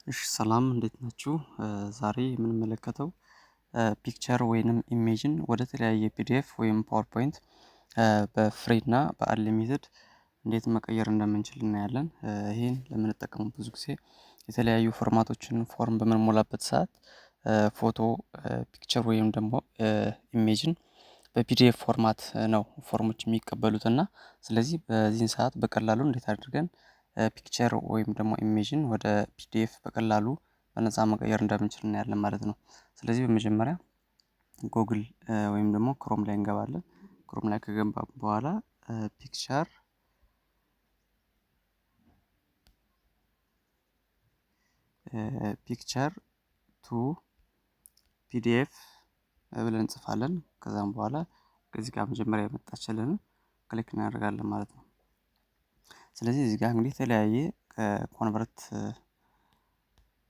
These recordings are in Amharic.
እሺ ሰላም እንዴት ናችሁ? ዛሬ የምንመለከተው picture ወይንም image ን ወደ ተለያየ PDF ወይም PowerPoint በ free እና በ unlimited እንዴት መቀየር እንደምንችል እናያለን። ይህን ለምንጠቀመው ብዙ ጊዜ የተለያዩ format ኦችን form በምንሞላበት ሰዓት ፎቶ፣ picture ወይም ደግሞ image ን በ PDF format ነው form ኦች የሚቀበሉት፣ እና ስለዚህ በዚህን ሰዓት በቀላሉ እንዴት አድርገን picture ወይም ደግሞ image ን ወደ PDF በቀላሉ በነፃ መቀየር እንደምንችል እናያለን ማለት ነው። ስለዚህ በመጀመሪያ ጎግል ወይም ደግሞ Chrome ላይ እንገባለን። Chrome ላይ ከገባ በኋላ picture to PDF ብለን እንጽፋለን። ከዛም በኋላ ከዚህ ጋር መጀመሪያ የመጣችልን click እናደርጋለን ማለት ነው። ስለዚህ እዚህ ጋር እንግዲህ የተለያየ convert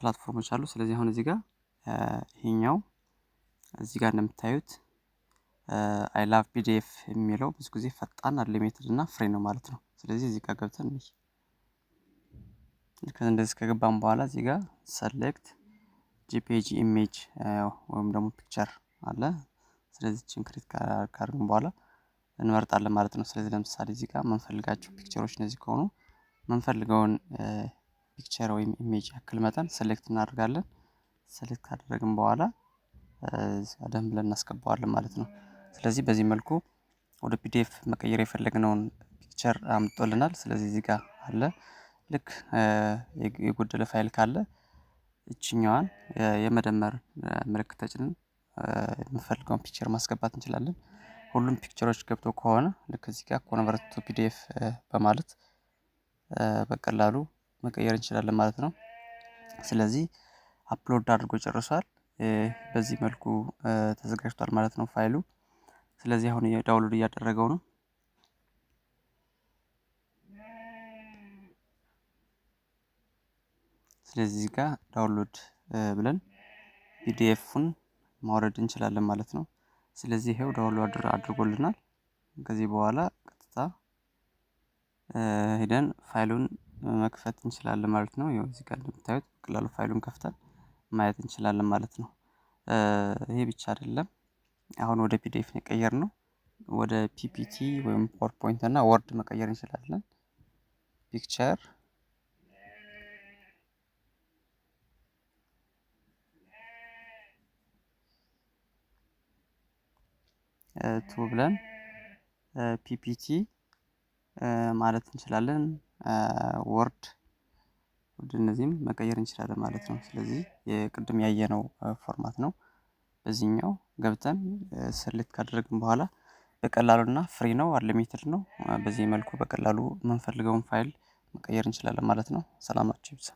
platform ኦች አሉ። ስለዚህ አሁን እዚህ ጋር ይሄኛው እዚህ ጋር እንደምታዩት I love PDF የሚለው ብዙ ጊዜ ፈጣን፣ unlimited እና free ነው ማለት ነው። ስለዚህ እዚህ ጋር ገብተን ልክ እንደዚህ ከገባን በኋላ እዚህ ጋር select JPG image ወይም ደግሞ picture አለ። ስለዚህ ችን create ካደረግን በኋላ እንመርጣለን ማለት ነው። ስለዚህ ለምሳሌ እዚህ ጋር የምንፈልጋቸው picture ኦች እነዚህ ከሆኑ የምንፈልገውን picture ወይም image ያክል መጠን select እናደርጋለን። Select ካደረግን በኋላ ደንብ ብለን እናስገባዋለን ማለት ነው። ስለዚህ በዚህ መልኩ ወደ PDF መቀየር የፈለግነውን picture አምጥቶልናል። ስለዚህ እዚህ ጋር አለ። ልክ የጎደለ ፋይል ካለ እችኛዋን የመደመር ምልክት ተጭነን የምንፈልገውን picture ማስገባት እንችላለን። ሁሉም picture ኦች ገብቶ ከሆነ ልክ እዚህ ጋር convert to PDF በማለት በቀላሉ መቀየር እንችላለን ማለት ነው። ስለዚህ upload አድርጎ ጨርሷል። በዚህ መልኩ ተዘጋጅቷል ማለት ነው ፋይሉ። ስለዚህ አሁን download እያደረገው ነው። ስለዚህ እዚህ ጋር download ብለን PDF ኡን ማውረድ እንችላለን ማለት ነው። ስለዚህ ይሄው download አድርጎልናል። ከዚህ በኋላ ቀጥታ ሄደን ፋይሉን መክፈት እንችላለን ማለት ነው። ይኸው እዚህ ጋር እንደምታዩት በቀላሉ ፋይሉን ከፍተን ማየት እንችላለን ማለት ነው። ይሄ ብቻ አይደለም። አሁን ወደ PDF የቀየርነው ወደ PPT ወይም PowerPoint እና Word መቀየር እንችላለን። Picture to ብለን PPT ማለት እንችላለን። Word ወደ እነዚህም መቀየር እንችላለን ማለት ነው። ስለዚህ የቅድም ያየነው format ነው። በዚህኛው ገብተን select ካደረግን በኋላ በቀላሉና free ነው፣ unlimited ነው። በዚህ መልኩ በቀላሉ የምንፈልገውን ፋይል መቀየር እንችላለን ማለት ነው። ሰላማችሁ ይብዛ።